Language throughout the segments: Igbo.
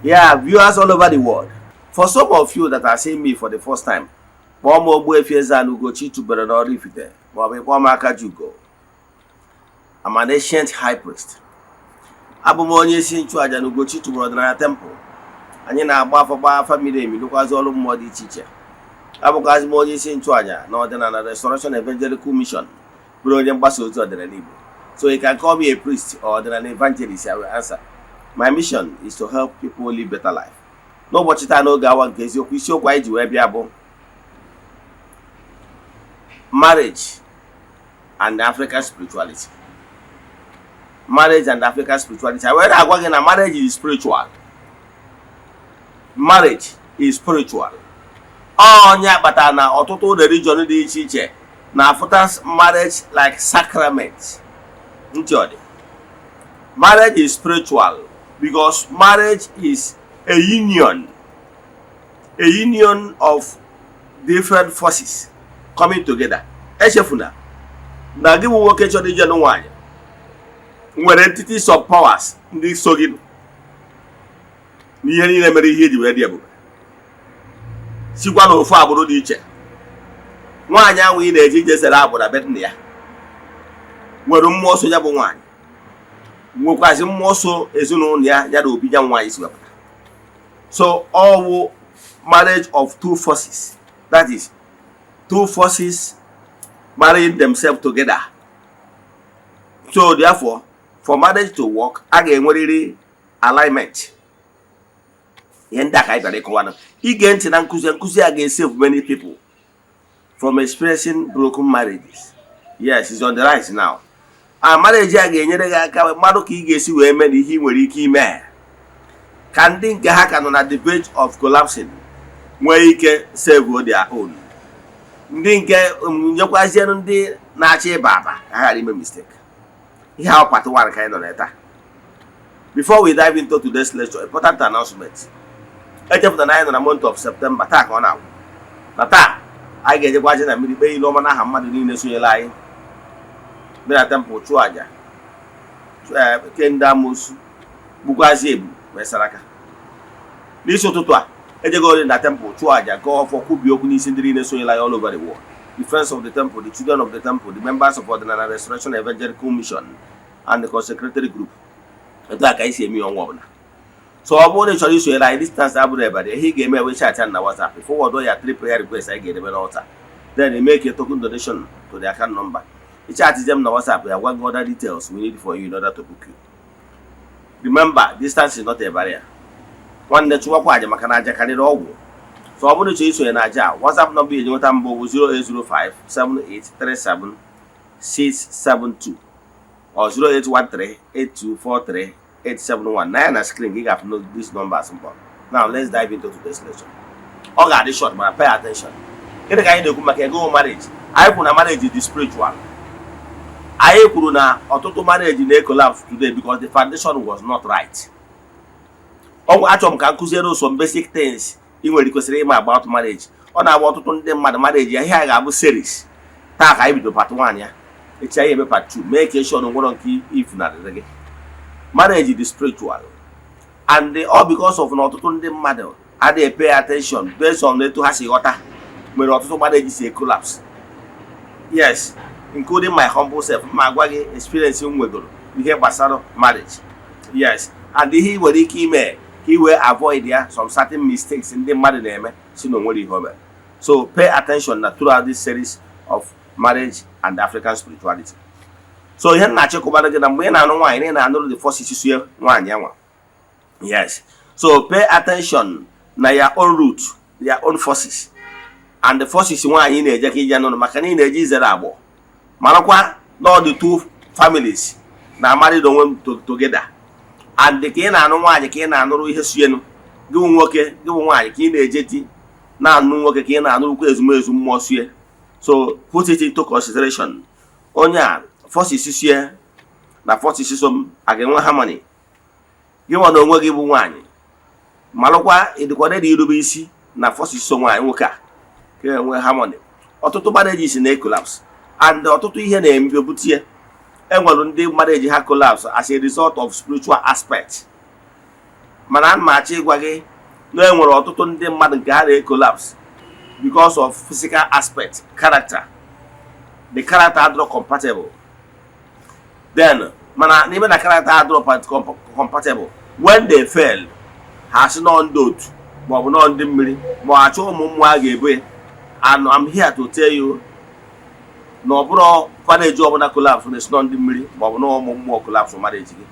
Yeah, viewers all over the world. For some of you that are seeing me for the first time, kpọọ m Ogbuefi Eze-Ana Ugochi tubelu n'Oraifite maọbụ ịkpọọ m Akajiugo. I'm an ancient high priest. Abụ m onye isi nchụaja na Ugochi tubelu ọdịnala temple. Anyị na-agba afọ, gbaa afa miri emi, lụkwazị ọrụ mmụọ dị iche iche. Abụkwazị m onye isi nchụaja na Ọdịnala Restoration Evangelical Mission, bụrụ onye mgbasa ozi ọdịnala Igbo. So you can call me a priest or ọdịnala evangelist, I will answer. My mission is to help people live better life. N'ụbọchị taa, n'oge awa nke eziokwu, isiokwu anyị ji wee bịa bụ marriage and African spirituality. Marriage and African spirituality. Wee na-agwa gị na marriage is spiritual. Marriage is spiritual. Onye kpatara na ọtụtụ religion dị iche iche na-afụta marriage like sacrament. Ntị ọ dị. Marriage is spiritual because marriage is a union of different forces coming together. Echefuna na gị bụ nwoke chọrọ ije nụ nwaanyị nwere entities of powers ndị so gị n'ihe niile mere ihe eji wee dị ebube, sikwa n'ofu agbụrụ dị iche. Nwaanyị ahụ ị na-eji ije sere agbụrụ na be nna ya nwere mmụọ so ya bụ nwaanyị, nwekwazi mmụọ so ezinụlọ ya, ya na obi ya nwaanyị si wepụta. So ọwụ marriage of two forces, that is, two forces marrying themselves together. So therefore, for marriage to work, a ga-enwerịrị alignment. Ihe ndị a ka anyị bịara ịkọwa. Ige ntị na nkụzi a ga-esave many people from experiencing broken marriages. Yes, it's on the rise now. A marriage a ga-enyere gị aka mmadụ ka ị ga-esi wee mee na ihe ị nwere ike ime ka ndị nke ha ka nọ na the verge of collapsing nwee ike save their own, ndị nke nyekwazienụ ndị na-achọ ịba aba ka ha ghara ime mistake. Ihe ahụ part 1 ka anyị nọ na taa. Before we dive into today's lecture, important announcement. Echepụtara na anyị nọ na month of September. Taa ka ọ na-agwụ. Na taa anyị ga-ejekwa aja na mmiri, kpee ile ọma n'aha mmadụ niile sonyere anyị bịa na temple, chụọ aja ke ndị amoosu, gbukwazi ebu, wee saraka. N'isi ụtụtụ a, ejegori na temple chụọ aja, gọọ ọfọ, kwubie okwu n'isi ndị niile sonyere anyị all over the world, the friends of the temple, the children of the temple, the members of Ọdịnala Restoration Evangelical Mission and the consecrated group. Etu a ka anyị si eme ya ọnwa ọbụla. So ọ bụrụ na ị chọrọ isonyere anyị, distance abụrụ ebara. Ihe ị ga-eme, ewe chat na WhatsApp, forward ya three prayer request anyị ga-edebe n'altar, then make a token donation to the account number. Chat m na WhatsApp ya, gwa gị other details we need for you in order to book you. Remember, distance is not a barrier. Nwanne, chụwakwa aja, maka na aja karịrị ọgwụ. So ọ bụrụ na ị chọrọ isonye na aja a, WhatsApp nọmba iji nweta mbụ bụ 0805 7837 672 or 0813 8243 871. Na ya na screen gị ga-afụ these numbers mbọ. Now let's dive into today's lecture. Ọ ga-adị short, mana pay attention. Gịnị ka anyị na-ekwu maka ego marriage? Anyị kwuru na marriage dị spiritual. Anyị kwuru na ọtụtụ marriage na-collapse today because the foundation was not right. Ọgwụ achọrọ m ka m kụziere some basic things ị nwere kwesịrị ịma about marriage. Ọ na-agba ọtụtụ ndị mmadụ marriage ya. Ihe a ga-abụ series. Taa ka anyị bido part 1 ya, echi anyị eme part 2. Mee ka eshọn nwere nke ifunarịrị gị. Marriage dị spiritual and all because of na ọtụtụ ndị mmadụ adịghị pay attention based on etu ha si ghọta, mere ọtụtụ marriage si collapse. Yes, including my humble self. Ma agwa gị experience m nwegoro ihe gbasara marriage. Yes, and ihe ị nwere ike ime ka ị wee avoid ya, some certain mistakes ndị mmadụ na-eme si na onwere ihe o mere. So pay attention na throughout this series of marriage and African spirituality. So ihe m na-achịkọbara gị na mgbe ị na-anụ nwaanyị, na ị na-anụrụ the forces sie nwaanyị anwa. Yes, so pay attention na your own root, your own forces and the forces nwaanyị ị na-eje ka ije nụrụ, maka na ị na-eje izere agbọ. Marakwa na ọ dị two families na married onwe m together, and ka ị na-anụ nwaanyị, ka ị na-anụrụ ihe sienu gị bụ nwoke, gị bụ nwaanyị, ka ị na-eje di na-anụ nwoke, ka ị na-anụrụkwa ezumezu mmụọ sie. So put it into consideration. Onye a, forces sie na forces so m a ga-enwe harmony. Gị nwa na onwe gị bụ nwaanyị, malụkwa ịdịkwa ready irube isi na forces so nwaanyị nwoke a ka enwe harmony. Ọtụtụ marriages na collapse and ọtụtụ ihe na-emebute ya. Enwere ndị marriage ha collapse as a result of spiritual aspect. Mana ana m achọ ịgwa gị na e nwere ọtụtụ ndị mmadụ nke ha na-collapse because of physical aspect, character, the character adịrọ compatible. Then mana n'ime na character adịrọ compatible, when they fail, ha sị nọ ndị otu maọbụ nọ ndị mmiri ma ọ achọ ụmụ mmụọ a ga-ebu ya. And I'm here to tell you na ọ bụrụ marriage ọbụla collapse na-esi nọ ndị mmiri maọbụ na ụmụ mmụọ collapse marriage gị.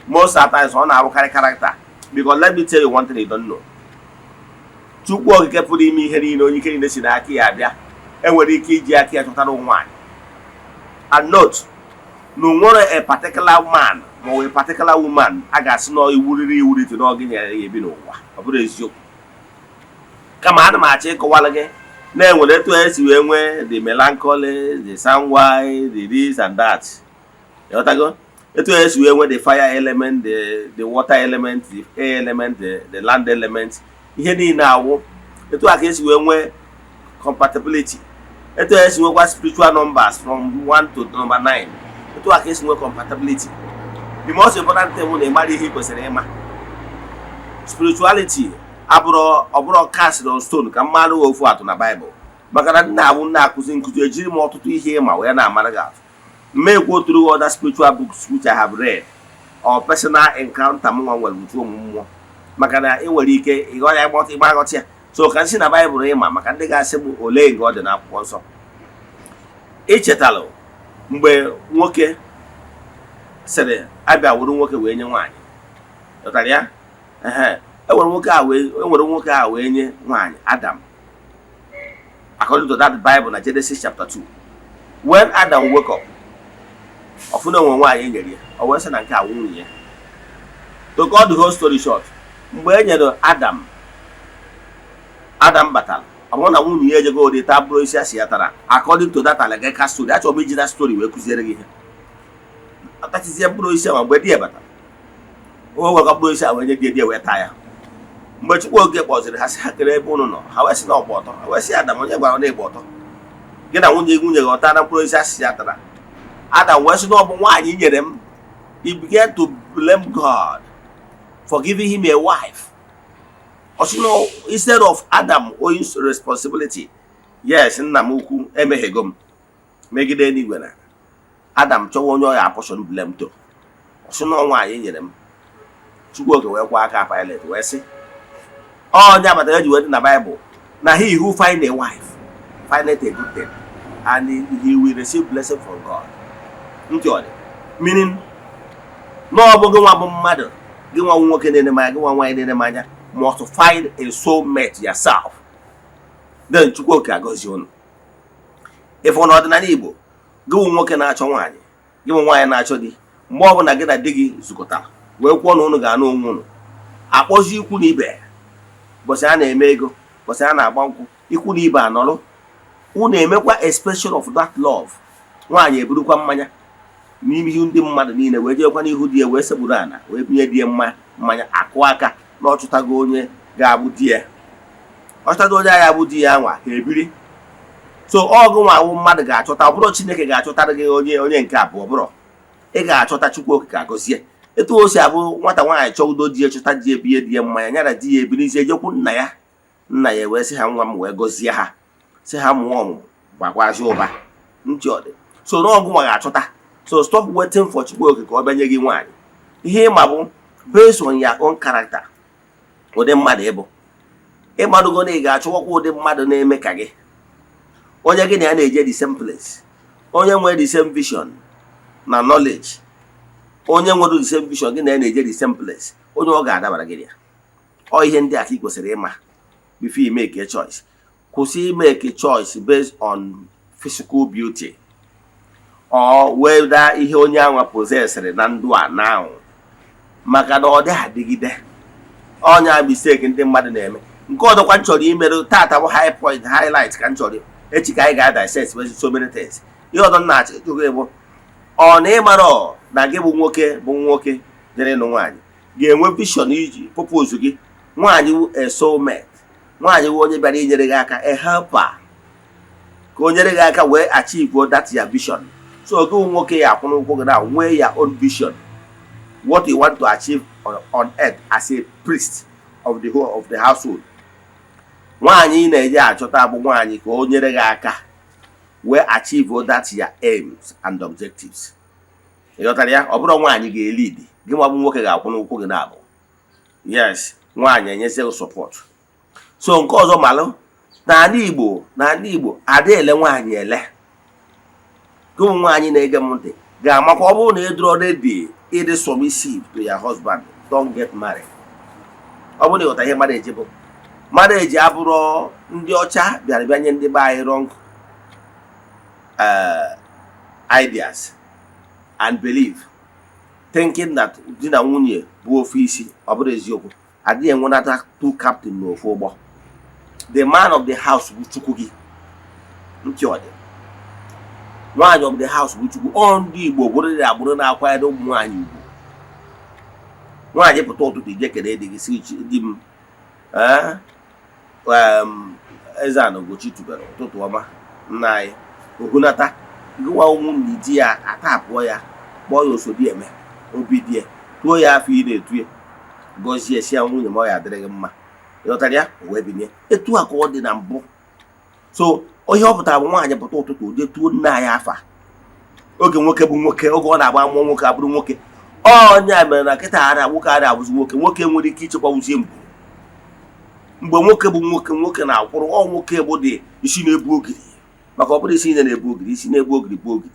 Most of times, ọ na-abụkarị character, because let me tell you one thing you don't know: Chukwu Okike pụrụ ime ihe niile, onye ike niile si n'aka ya abịa, enwere ike iji aka ya chọtara nwaanyị. And note na onwere a particular man ma ọ bụ a particular woman a ga-asị na iwuriri iwurite na ọ gị nyere ya ebi n'ụwa. Ọ bụrụ eziokwu, kama ana m achọ ịkọwara gị na enwere etu esi wee nwee the melancholy, the sanguine, the this and that. Ịghọtago? Etu esi wee nwee the fire element, the water element, the air element, the land element, ihe niile awụ etu a ka esi wee nwee compatibility. Etu esi nwekwa spiritual numbers from 1 to number 9, etu a ka esi nwee compatibility. The most important thing bụ na ịmara ihe ị kwesịrị ịma. Spirituality abụrụ ọbụrụ cast on stone. Ka mmadụ ofu atụ na Baịbụl, maka na nna abụ nna akụzi nkụzi, ejiri m ọtụtụ ihe ịma wee na-amara gị atụ mmekwu through other spiritual books which I have read or personal encounter m nwa nwere with ụmụ mmụọ, maka na ị nwere ike ịghọ ya ịgba aghọta ya. So ka m si na Baịbụl ịma, maka ndị ga-asị m ole nke ọ dị n'akwụkwọ nsọ. Ichetalụ mgbe nwoke sịrị abịa were nwoke wee nye nwaanyị, ghọtara ya? Ehe, enwere nwoke a wee nye nwaanyị, Adam, according to that Bible na Genesis chapter 2. When Adam wake up, ọfụna onwe nwaanyị e nyere ya, o wee sị na nke a nwunye ya. To cut the whole story short, mgbe e nyere Adam, Adam batara, ọ bụrụ na nwunye ya ejego ụdị taa bụrụ isi asị ya tara. According to that allegorical story, achọrọ m iji that story wee kụziere gị ihe. Atachizie mkpụrụ osisi ahụ. Mgbe di ya batara, o wekwa mkpụrụ osisi ahụ wee nye di ya, di ya wee taa ya. Mgbe Chukwu Oge kpọziri ha, sị ha kere ebe ụnụ nọ, ha wee sị na ọgba ọtọ. Ha wee sị Adam, onye gwara na ịgba ọtọ, gị na nwunye gị ọta na mkpụrụ osisi asị ya tara? Adam wee sị na ọ bụ nwaanyị nyere m. He began to blame God for giving him a wife. Ọ sị na instead of Adam owing responsibility, yes, nna m ukwu, emeghego m megide eluigwe na Adam chọwa onye ọ ya apportion blame to. Ọ sị na nwaanyị nyere m. Chukwu Oke wee kwa aka Pilate wee sị onye abatara eji wee dị na Bible na he who find a wife findeth a good thing and he will receive blessing from God. Ntị ọ dị, meaning na ọ bụ gị nwa bụ mmadụ, gị nwa nwoke na-ene m anya, gị nwa nwaanyị na-ene m anya, must find a soulmate yourself, then Chukwu Oke agọzie unu. Ịfụ na ọdịnala Igbo, gị bụ nwoke na-achọ nwaanyị, gị bụ nwaanyị na-achọ di, mgbe ọbụla gị na di gị zukọtara wee kwuo na unu ga-anụ onwe unu, akpọzi ikwu na ibe. Bọsị a na-eme ego, bọsị a na-agba nkwụ, ikwu na ibe anọrọ, unu emekwa expression of that love. Nwaanyị eburukwa mmanya n'ime ihu ndị mmadụ niile wee jeekwa n'ihu di ya, wee sekpuru ala, wee bunye di ya mmanya, akụ aka na ọchụtago onye ga-abụ di ya, ọchụtago onye agha bụ di ya anwa, ha ebiri. So ọgụ nwa awụ mmadụ ga-achọta, ọ bụrụ Chineke ga-achọtara gị onye nke abụọ, bụrụ ị ga-achọta, Chukwu Okike agọzie. Etu o si abụ nwata nwaanyị chọọ udo di ya, chọta di ya, ebinye di ya mmanya, ya na di ya ebirizie, ejekwu nna ya, nna ya wee sị ha nwa m, wee gọzie ha, sị ha mụọ ọmụmụ, gbakwazi ụba. Ntị ọ dị. So n'ọgụ nwa ga-achọta. So stop waiting for Chukwu Okike ka ọ bịa nye gị nwaanyị. Ihe ịma bụ based on your own character, ụdị mmadụ ịbụ, ịmadugo na ị ga-achọwakwa ụdị mmadụ na-eme ka gị, onye gị na ya na-eje the same place, onye nwere the same vision na knowledge, onye nwere the same vision gị na ya na-eje the same place, onye ọ ga-adabara gị ya. Ọ ihe ndị a ka ị kwesịrị ịma before you make a choice. Kwụsị make a choice based on physical beauty or whether ihe onye anwa possessịrị na ndụ a now, maka na ọ dị adịgide. Ọnya mistake ndị mmadụ na-eme. Nke ọzọkwa m chọrọ imerụ tata bụ high point, highlight ka m chọrọ. Echi ka anyị ga-dissect with so many things. Ihe ọzọ m na-achọ ịjụ gị bụ, ọ na ịmara na gị bụ nwoke, bụ nwoke dịrị ịnụ nwaanyị, ga-enwe vision iji propose gị nwaanyị wụ a soulmate, nwaanyị wụ onye bịara inyere gị aka, a helper, ka o nyere gị aka wee achieve that your vision. So gị bụ nwoke ya akwụ n'ụkwụ gị na nwee ya own vision. What you want to achieve on earth as a priest of the whole of the household. Nwaanyị ị na-eje achọta bụ nwaanyị ka o nyere gị aka wee achieve that your aims and objectives. Ị ghọtara ya? Ọ bụrụ nwaanyị ga-elid gị, nwa bụ nwoke ga-akwụ n'ụkwụ gị na-abụ. Yes, nwaanyị enyezie gị support. So nke ọzọ, malụ n'ala Igbo ada ele nwaanyị ele ka ụmụ nwaanyị na-ege m ntị ga-amakwa. Ọ bụrụ na ị dụrọ ready ịdị submissive to your husband, don't get married. Ọ bụrụ na ịghọta ihe marriage bụ, marriage abụrụ ndị ọcha bịara bịa nye ndị be anyị wrong ideas and belief, thinking that di na nwunye bụ ofu isi. Ọ bụrụ eziokwu, adịghị enwenata two captain n'ofu ụgbọ. The man of the house bụ Chukwu gị ntị, ọ dị nwaanyị of the house bụ Chukwu. Ọ ndị Igbo bụrụ agbụrụ na-akwanyere ụmụ nwaanyị ugwu. Nwaanyị pụta ụtụtụ, ije kene di gị, si di m, eze a na Ugochi tubere, ụtụtụ ọma, nna anyị. Ohunata gịnwa nwunye di ya, atapụọ ya, kpọọ ya osodi eme obi die, tuo ya afọ ị na-etu ya, gọzie, si ya, nwunye m, ọ ya adịrị gị mma. Ịghọtara ya? O wee binye etu a ka ọ dị na mbụ. So ihe ọ pụtara bụ nwaanyị pụta ụtụtụ, jee tuo nna anyị afa. Oge nwoke bụ nwoke, oge ọ na-agba mmụọ nwoke abụrụ nwoke. Onye a mere na kịta ara nwoke ara abụzi nwoke. Nwoke nwere ike ichekwawuzie mbụ mgbe nwoke bụ nwoke, nwoke na-akwụrụ ọ nwoke bụ dị isi na-ebu ogiri, maka ọ bụrụ isi na-ebu ogiri, isi na-ebu ogiri bụ ogiri,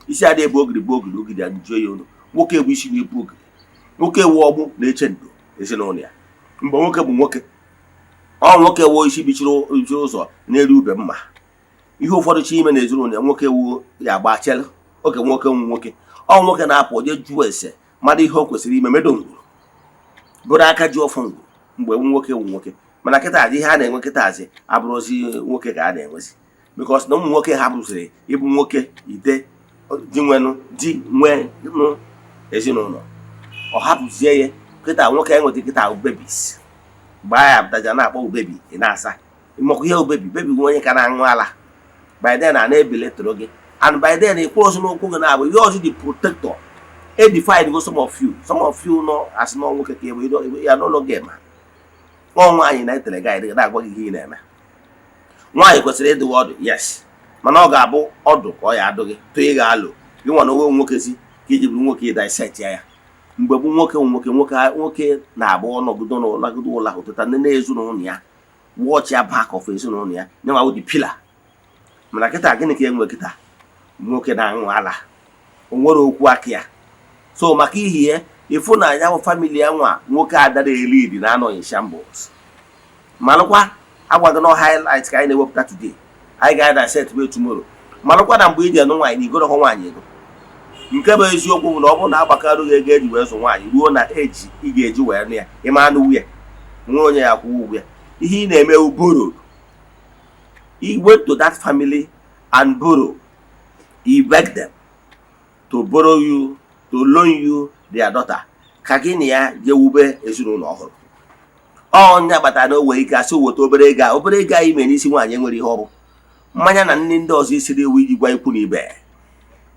isi adị ebu ogiri bụ ogiri, ogiri ajụjụ ya ọnụ. Nwoke bụ isi na-ebu ogiri, nwoke wu ọgbụ na-eche ndo ezinụlọ ya. Mgbe nwoke bụ nwoke, ọ nwoke wuo isi bichiri ụzọ na-eri ube mma, ihe ụfọdụ chi ime na ezinụlọ ya, nwoke wuo ya agba chelụ oge nwoke nwu nwoke. Ọ nwoke na-apụ jee jụọ ese, mara ihe o kwesịrị ime, medo ngwuru bụrụ aka ji ọfọ ngwuru mgbe nwoke wu nwoke. Mana kịta ihe a na-enwe kịtazi abụrụzi nwoke ka a na-enwezi, because na ụmụ nwoke hapụziri ịbụ nwoke ide di nwenụ di nwenụ ezinụlọ, ọ hapụzie ya. Kịta nwoke enweta kịta babies gbaa ya apụtaja na-akpọ baby, ị na-asa ịmakwa ihe baby. Baby bụ onye ka na-aṅụ ala. By then a na-ebeletụrụ gị, and by then ị kwụrụ ọzọ n'ụkwụ gị na-abụ ihe ọzọ. The protector e define go some of you nọ asị na nwoke ka ebe ya n'ụlọ gị ma ọ nwaanyị na-etere gị na-agwa gị ihe ị na-eme. Nwaanyị kwesịrị ịdụ ọdụ, yes, mana ọ ga-abụ ọdụ ka ọ ya adụ gị tụ ị ga-alụ gị nwa na onwe nwoke si ka iji bụrụ nwoke ịdissect ya. Mgbe bụ nwoke nwoke nwoke nwoke na-abụ ọnọgido n'ụlagide ụlọ ụtụta ndị na-ezinụlọ ya, watch ya back of ezinụlọ ya, nyenwa the pillar. Mana kịta, gịnị ka enwe kịta? Nwoke na-aṅụ ala, o nwere okwu aka ya. So maka ihi ya, ịfụ na ya bụ family ya nwa nwoke adara elidi na-anọ in shambles. Malụkwa agwago na highlight ka anyị na-ewepụta today, anyị ga-dissect wey tomorrow. Malụkwa na mgbe ị ji enụ nwaanyị na igorokọ nwaanyị ego, nke bụ eziokwu bụ na ọ bụrụ na agbakarụ gị ego eji wee zụ nwaanyị ruo na eji ị ga-eji wee nụ ya, ịma anụ nwunye nwe onye ya kwụọ ụgwọ ya. Ihe ị na-eme wu borrow. You went to that family and borrow. You beg them to borrow you, to loan you their daughter, ka gị na ya jee wube ezinụlọ ọhụrụ. Ọnya kpatara na o nwere ike asị weta obere ego a, obere ego anyị mere n'isi nwaanyị enwere ihe ọ bụ mmanya na nne ndị ọzọ isiri ewu iji gwa ikwu na ibe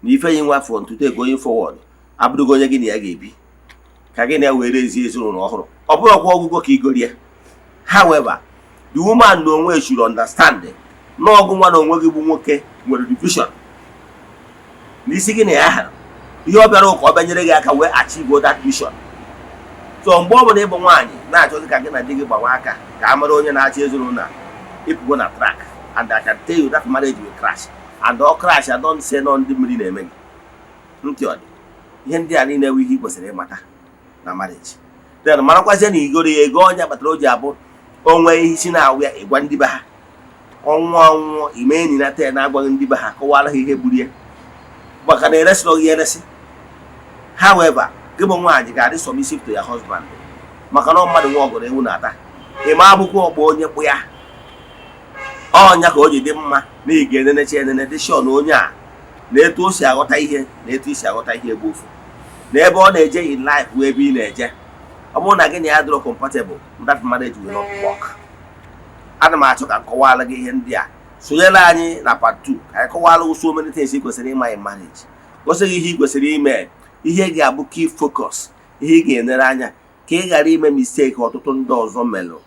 na ife yi nwa from today going forward abụrụgo onye gị na ya ga-ebi, ka gị na ya were ezi ezinụlọ ọhụrụ. Ọ bụrụkwa ọgụgụ ka igorie. However, the woman na onwe should understand na ọgụ nwa na onwe gị bụ nwoke nwere division n'isi gị na ya hara ihe ọ bịara ụka ọ bịanyere gị aka wee achieve that mission. So mgbe ọ bụla ịbụ nwaanyị na-achọzi ka gị na di gị gbanwe aka ka a mara onye na-achị ezinụlọ a, ịpụgo na track, and I can tell you that marriage will crash, and all crash. I don't say nọ ndị mmiri na-eme gị ntị. Ọ dị ihe ndị a niile bụ ihe ị kwesịrị ịmata na marriage. Then marakwazie na igoro ya ego ọnya kpatara o ji abụ onwe ihe isi na-awụ ya, ịgwa ndị be ha. Ọnwụ ọnwụọ ime enyi na te na-agwaghị ndị be ha, kọwara ha ihe gburu ya, maka na eresịrị gị eresi. However, gị bụ nwaanyị ga-adị submissive to your husband, maka na ọ mmadụ nwe ọgọrọ ewu na-ata. Ịma abụkwa ọkpọ onye kpụ ya ọnya ka o ji dị mma na ị ga-enenecha enene dị sure na onye a na etu o si aghọta ihe na etu i si aghọta ihe bụ ofu, na ebe ọ na-eje in life bụ ebe ị na-eje. Ọ bụrụ na gị na ya dịrọ compatible, that marriage will not work. Ana m achọ ka m kọwara gị ihe ndị a. Sonyere anyị na part 2 ka anyị kọwara so many things ị kwesịrị ịma in marriage, gosi gị ihe ị kwesịrị ime, ihe ga-abụ key focus. Ihe ị ga-enere anya ka ị ghara ime mistake ọtụtụ ndị ọzọ melụ.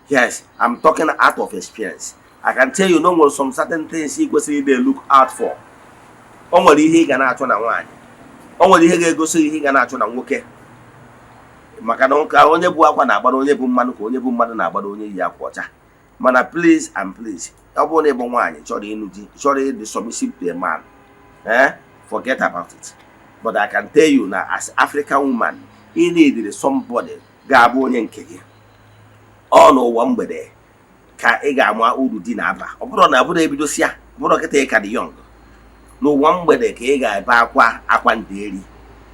Yes, I'm talking out of experience. I can tell you no nwere some certain things ị kwesịrị ị look out for. O nwere ihe ị ga na-achọ na nwaanyị, o nwere ihe ga-egosi gị ihe ị ga na-achọ na nwoke, maka na ka onye bụ akwa na-agbara onye bụ mmadụ, ka onye bụ mmadụ na-agbara onye yi akwa ọcha. Mana please and please, ọ bụrụ na ịbụ nwaanyị chọrọ ịnụ di, chọrọ ịdị submissive to a man, forget about it. But I can tell you na as African woman, ị need somebody ga-abụ onye nke gị. Ọ n'ụwa mgbede ka ị ga-ama uru di na-aba. Ọ bụrụ na abụrụ ebidosia, ọ bụrụ kịta ị ka dị young, n'ụwa mgbede ka ị ga-ebe akwa akwa nderi.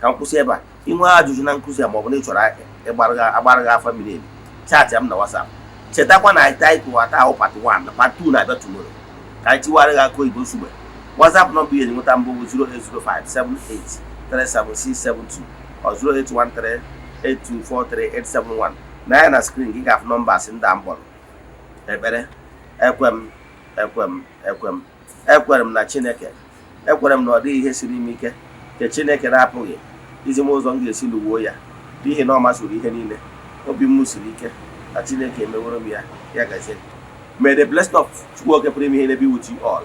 Ka m kwụsị ebe a. Inwe ajụjụ na nkụzi a, maọbụ na ị chọrọ ịgbara gị afa miri emi, chat m na WhatsApp. Chetakwa na title ata ahụ part 1 na part 2 na-abịa tomorrow, ka anyị tiwara gị aka oyibo nsugbe. WhatsApp nọmba ihe nweta mbụ bụ 08057837672 or 08138243871. Na ya na screen gị ga-afụ numbers ndị a m kpọrọ. Ekpere: ekwe m, ekwe m, ekwe m, ekwere m na Chineke. Ekwere m na ọ dịghị ihe siri m ike nke Chineke na-apụghị izi m ụzọ m ga-esi lụwuo ya, n'ihi na ọ masịrị ihe niile. Obi m siri ike na Chineke emeworo m ya. Ya gazie. May the blessing of Chukwu Oke pụrụ ime ihe be with you all.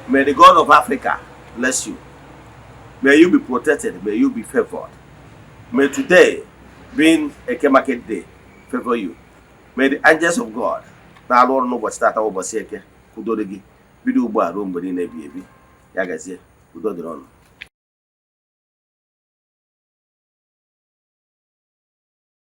May the God of Africa bless you. May you be protected. May you be favored. May today, being Eke market day, favor you. May the angels of God na-arụ ọrụ n'ụbọchị tata, ụbọchị Eke, kwudoro gị bido ugbu a ruo mgbe niile ebi ebi. Ya gazie, udo dịrị ọnụ.